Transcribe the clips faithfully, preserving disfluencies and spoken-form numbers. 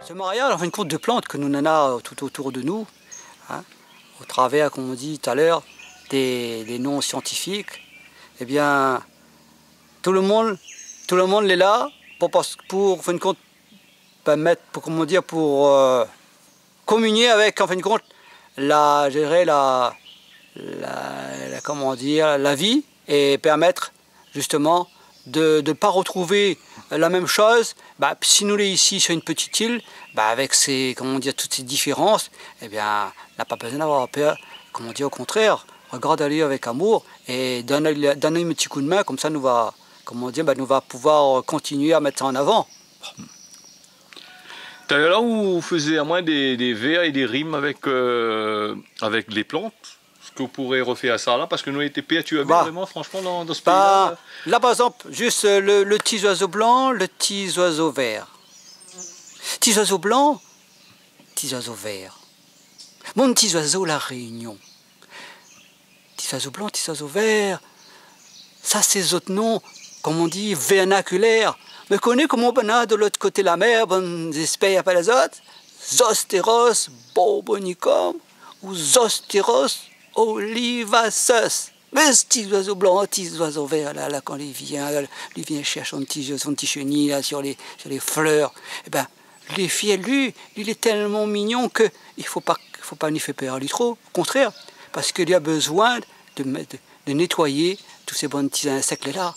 Ce mariage, en fin de compte, de plantes que nous en a tout autour de nous, hein, au travers, comme on dit tout à l'heure, des, des noms scientifiques, eh bien, tout le monde, tout le monde est là pour, pour, pour, en fin de compte, permettre, pour, comment dire, pour, euh, communier avec, en fin de compte, la, je dirais, la, la, la, comment dire, la vie et permettre justement de, de pas retrouver la même chose. Bah, si nous lé ici sur une petite île, bah, avec ses, comment dire, toutes ces différences, eh bien, n'a pas besoin d'avoir peur. Comment dire, au contraire, regarde-le avec amour et donne, donne un petit coup de main, comme ça nous va, comment dire, bah, nous va pouvoir continuer à mettre ça en avant. Talèr la, ou fézé amoin dé, dé vèr é dé rim avèk, euh, avèk lé plant. Èske ou pouré refèr sa la ? Parske nou lété perturbé vréman, franshman, dan, dan se péi-la. Bah, la, par égzanp, zis, euh, le, le ti zoizo blan, le ti zoizo vèr. Ti zoizo blan, ti zoizo vèr. Mon ti zoizo La Rényon. Ti zoizo blan, ti zoizo vèr. Sa sé zot non, kom on di, vèrnakulèr. Mé koné koman banna de lot koté la mèr, bann zéspèr i apèl azot Zostéros borbonicum ou Zostéros olivaceus. Mé ti zoizo blan, ti zoizo vèr la, la, kan li vien, li vien shèrsh son ti, son ti sheni la, sur lé, sur lé flèr, é bin, li fé, li, li lé tèlman mignon ke i fo pa, fo pa ni fé pèr ali tro, o kontrèr, parske li la bezoin de mèt, de, de nétoiyé tout sé bann ti insèk la.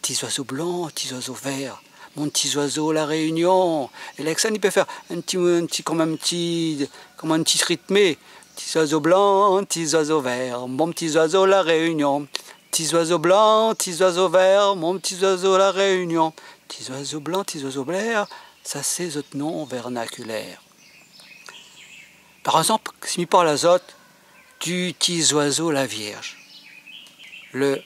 Ti zoizo blan, ti zoizo vèr, mon ti zoizo La Rényon. É la, èk sa, ni pé fèr in ti, in ti, kom in ti, kom in ti ritmé. Ti zoizo blan, ti zoizo vèr, mon ti zoizo La Rényon. Ti zoizo blan, ti zoizo vèr, mon ti zoizo La Rényon. Ti zoizo blan, ti zoizo vèr, sa sé zot non vèrnakulèr. Par égzanp, si mi parl azot du ti zoizo La Vièrz, le